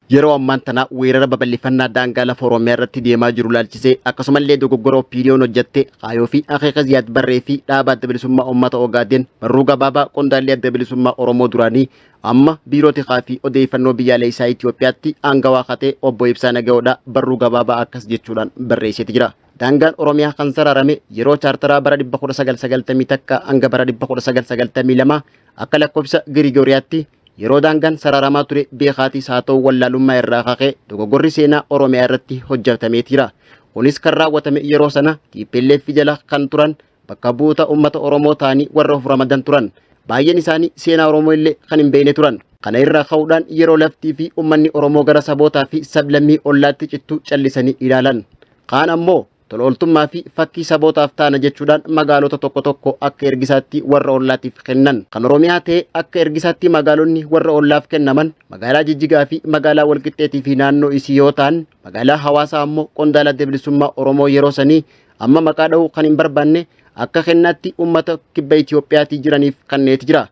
Yeroo ammaan tana weerara babal'ifannaa daangaa lafa Oromiyaa irratti deemaa jiru laalchisee akkasumallee dogoggora OPDOn hojjette kaayoo fi akeeka Ziyaad Barree fi dhaaba Adda Bilisummaa Uummata Ogaadeen barruu gabaabaa qondaalli Adda Bilisummaa Oromoo duraanii amma Biiroo Tikaa fi Odeeffannoo Biyyaalessaa Itoophiyaatti aangawaa katee Obbo Ibsaa Nagayoodha barruu gabaabaa akkas jechuudhaan barreesseeti jira. Daangaan Oromiyaa kan sararame yeroo chaartaraa bara 1991 hanga bara 1992 akka lakkoofsa Girigooriyaatti Yeroo daangaan sararamaa ture beekaatiis haa ta'u wallaalummaa irraa kakee dogoggorri seenaa Oromiyaa irratti hojjetameeti jira. Kunis kan raawwatame yeroo sana TPLF jala kan turan bakka bu'oota uummata Oromoo ta'anii warra of ramadan turan. Baay'een isaanii seenaa Oromoo illee kan hin beekne turan. Kana irraa ka'uudhaan yeroo laftii fi uummanni Oromoo gara sabootaa fi sablammii ollaatti cittu callisanii ilaalan. Kaan ammoo Tola ooltummaa fi fakkii sabootaaf taana jechuudhaan magaalota tokko tokko akka ergisaatti warra ollaatiif kennan. Kan Oromiyaa ta'e akka ergisaatti magaalonni warra ollaaf kennaman magaalaa Jijjigaa fi magaalaa Walqixxeetii fi naannoo isii yoo ta'an magaalaa Hawaasaa ammoo qondaala Adda Bilisummaa Oromoo yeroo sanii amma maqaa dha'uu kan hin barbaanne akka kennaatti uummata kibba Itiyoophiyaatii jiraniif kenneeti jira.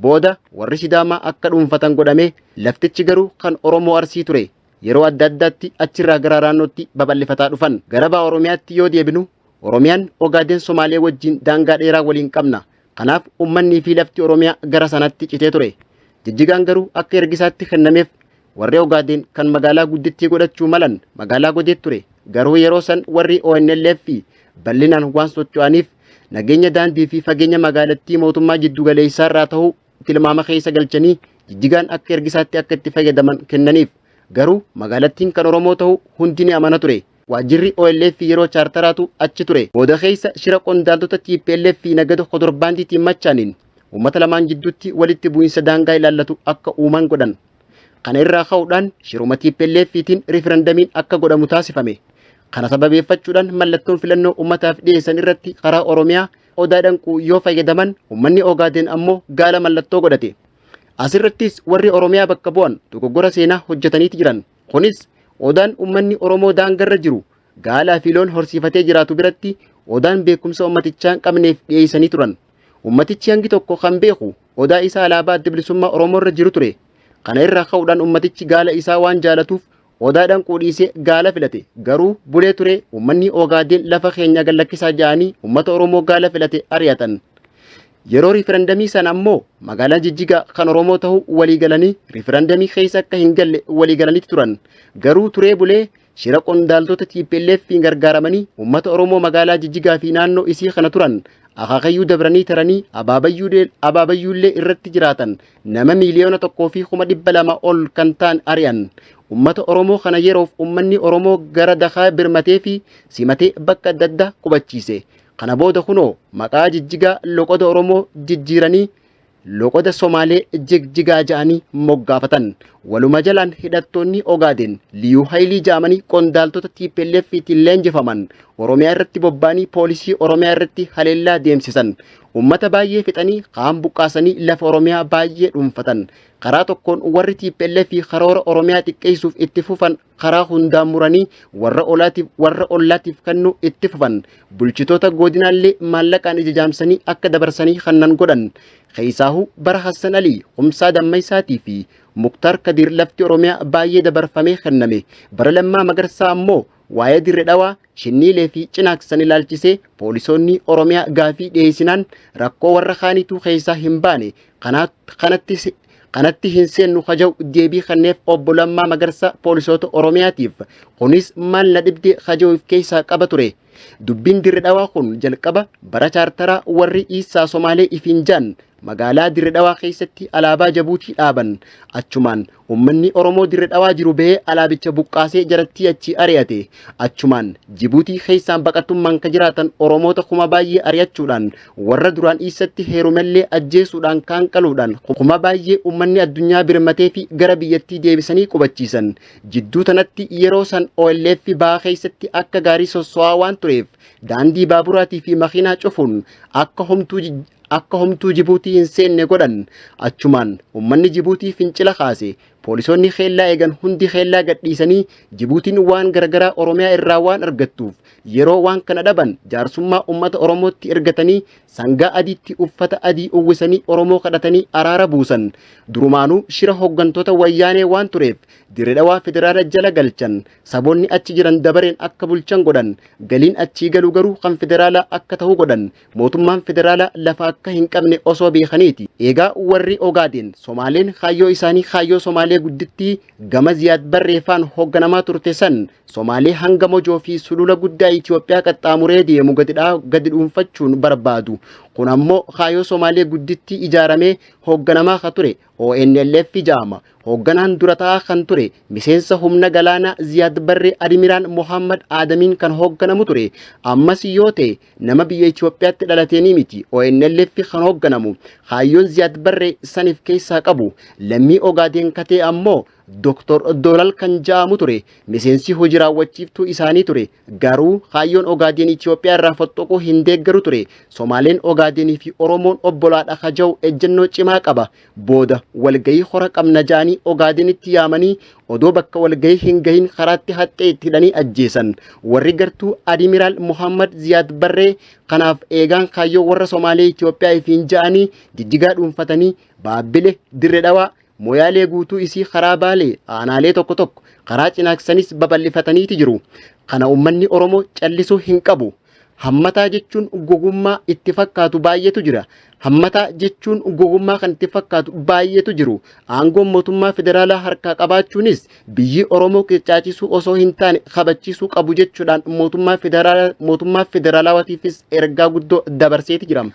Booda warri Sidaamaa akka dhuunfatan godhame laftichi garuu kan Oromoo Arsii ture. Yeroo adda addaatti achirraa gara raannootti babal'ifataa dhufan. Gara baha Oromiyaatti yoo deebinu, Oromiyaan Ogaadeen Somaalee wajjin daangaa dheeraa waliin qabna. Kanaaf ummannii fi lafti Oromiyaa gara sanatti citee ture. Jijjigaan garuu akka ergisaatti kennameef warri Ogaadeen kan magaalaa guddittii godhachuu malan magaalaa Godeet ture. Garuu yeroo san warri ONLF bal'inaan waan socho'aniif nageenya daandii fi fageenya magaalattii mootummaa jiddugaleessaarraa ta'uu tilmaama keessa galchanii Jijjigaan akka ergisaatti akka itti fayyadaman kennaniif. Garuu magaalattiin kan Oromoo ta'uu hundi ni amana ture. Waajjirri OLF yeroo chaartaraatu achi ture. Booda keessa shira qondaaltota TPLF fi nagada kodorbaandiitiin machaaniin uummata lamaan jidduutti walitti bu'iinsa daangaa ilaallatu akka uuman godhan. Kana irraa ka'uudhaan shiruma TPLFtiin riifirandamiin akka godhamu taasifame. Kana sababeeffachuudhaan mallattoon filannoo uummataaf dhiyeessan irratti karaa Oromiyaa Odaa dhanquu yoo fayyadaman uummanni Ogaadeen ammoo gaala mallattoo godhate. Asirrattis warri Oromiyaa bakka bu'an dogoggora seenaa hojjetaniiti jiran. Kunis Odaan uummanni Oromoo daangarra jiru gaalaa fi loon horsiifatee jiraatu biratti Odaan beekumsa uummatichaa hin qabneef dhiyeessanii turan. Uummatichi hangi tokko kan beeku Odaa isa alaabaa Adda Bilisummaa Oromoo irra jiru ture. Kana irraa ka'uudhaan uummatichi gaala isaa waan jaalatuuf Odaa dhanquu dhiisee gaala filate. Garuu bulee ture uummanni Ogaadeen lafa keenya gad lakkisaa ja'anii uummata Oromoo gaala filate ari'atan. Yeroo riifarandamii sana ammoo magaalaan Jijjigaa kan Oromoo ta'uu walii galanii riifarandamii keessa akka hin galle walii galaniiti turan. Garuu turee bulee shira qondaaltota TPLFiin gargaaramanii uummata Oromoo magaalaa Jijjigaa fi naannoo isii kana turan akaakayyuu dabranii taranii abaabayyuullee irratti jiraatan nama 1,200,000 ol kan ta'an ari'an. Ummata Oromoo kana yeroof ummanni Oromoo gara dakaa birmatee fi simatee bakka adda addaa qubachiise. Kana booda kunoo maqaa Jijjigaa loqoda Oromoo jijjiiranii loqoda Somaalee Jigjigaa ja'anii moggaafatan. Waluma jalaan hidhattoonni Ogaadeen Liyuu Hayilii ja'amanii qondaaltota TPLF tiin leenjifaman Oromiyaa irratti bobba'anii poolisii Oromiyaa irratti haleellaa deemsisan. Ummata baay'ee fixanii kaan buqqaasanii lafa Oromiyaa baay'ee dhuunfatan. Karaa tokkoon warri TPLF karoora Oromiyaa xiqqeessuuf itti fufan karaa hundaan muranii warra olaatiif warra ollaatiif kennuu itti fufan. Bulchitoota godinaallee maallaqaan ija jaamsanii akka dabarsanii kannan godhan. Keessaahuu bara Hassan Alii, Kumsaa Dammaysaatii fi Muktaar Kadiir lafti Oromiyaa baay'ee dabarfamee kenname. Bara Lammaa Magarsaa ammoo Waa'ee Dirre Dhawaa, Shinniilee fi Cinaaksan ilaalchisee poolisoonni Oromiyaa gaafii dhiyeessinaan rakkoo warra kaaniituu keessaa hin baane kanatti kanatti hin seennu kaja'u deebii kenneef obbo Lammaa Magarsaa poolisoota Oromiyaatiif. Kunis maal na dhibdee kaja'uuf keessaa qaba ture. Dubbiin Dirre Dhawaa kun jalqaba bara chaartaraa warri Iissaa Somaalee ifiin jaan Magaalaa Dirre Dhawaa keessatti alaabaa Jabuutii dhaaban. Achumaan ummanni Oromoo Dirre Dhawaa jiru bahee alaabicha buqqaasee jarattii achii ari'ate. Achumaan Jibuutii keessaan baqattummaan ka jiraatan Oromoota kuma baay'ee ari'achuudhaan warra duraan Iissatti heerumellee ajjeesuudhaan kaan qaluudhaan kuma baay'ee ummanni addunyaa birmateefi gara biyyattii deebisanii qubachiisan. Jidduu tanatti yeroo san OLF baha keessatti akka gaarii sosso'aa waan tureef daandii baaburaatii fi makiinaa cufuun akka homtuu akka homtuu Jibuutii hin seenne godhan. Achumaan ummanni Jibuutii fincila kaase. Poolisoonni keellaa eegan hundi keellaa gadhiisanii Jibuutiin waan garagaraa Oromiyaa irraa waan argattuuf yeroo waan kana dhaban jaarsummaa uummata Oromootti ergatanii sangaa adiitti uffata adii uwwisanii Oromoo kadhatanii araara buusan. Durumaanuu shira hooggantoota wayyaanee waan tureef Dirre Dhawaa federaala jala galchan. Saboonni achi jiran dabareen akka bulchan godhan. Galiin achii galu garuu kan federaalaa akka ta'u godhan. Mootummaan federaalaa lafa akka hin qabne osoo beekaniiti. Eegaa warri Ogaadeen Somaaleen kaayyoo isaanii kaayyoo Somaalee guddittii gama Ziyaad Barreefaan hoogganamaa turte san Somaalee hanga Mojoo fi sulula guddaa Itoophiyaa qaxxaamuree deemu gadi dhuunfachuun barbaadu. Kun ammoo kaayyoo Somaalee guddittii ijaaramee hoogganamaa ka ture ONLF ja'ama. Hoogganaan dura ta'aa kan ture miseensa humna galaanaa Ziyaad Barree Adimiraal Mohammad Aadamiin kan hoogganamu ture. Ammas yoo ta'e nama biyya Itoophiyaatti dhalateenii miti ONLF kan hoogganamu. Kaayyoon Ziyaad Barree saniif keessaa qabu lammii Ogaadeen katee ammoo Dr. Doolal kan ja'amu ture. Miseensi hojii raawwachiiftuu isaanii ture. Garuu kaayyoon Ogaadeen Itoophiyaa irraa fottoquu hin deeggaru ture. Somaaleen Ogaadeenii fi Oromoon obbolaadha ka ja'u ejjennoo cimaa qaba. Booda walgahii hora qabna ja'anii Ogaadenitti yaamanii odoo bakka walgahii hin gahin karaatti haxxee itti hidhanii ajjeesan. Warri gartuu Adimiraal Mohammad Ziyaad Barree kanaaf eegaan kaayyoo warra Somaalee Itoophiyaa ifiin ja'anii Jijjigaa dhuunfatanii Baabbile, Dirre Dhawaa, Moyaalee guutuu isii karaa Baalee aanaalee tokko tokko karaa Cinaaksanis babal'ifataniiti jiru. Kana uummanni Oromoo callisuu hin qabu. Hammataa jechuun gogummaa itti fakkaatu baay'eetu jira. Hammataa jechuun gogummaa kan itti fakkaatu baay'eetu jiru. Aangoon mootummaa federaalaa harkaa qabaachuunis biyyi Oromoo qircaachisuu osoo hin taane kabachiisuu qabu jechuudhaan mootummaa federaalaa mootummaa federaalaawatiifis ergaa guddoo dabarseeti jira.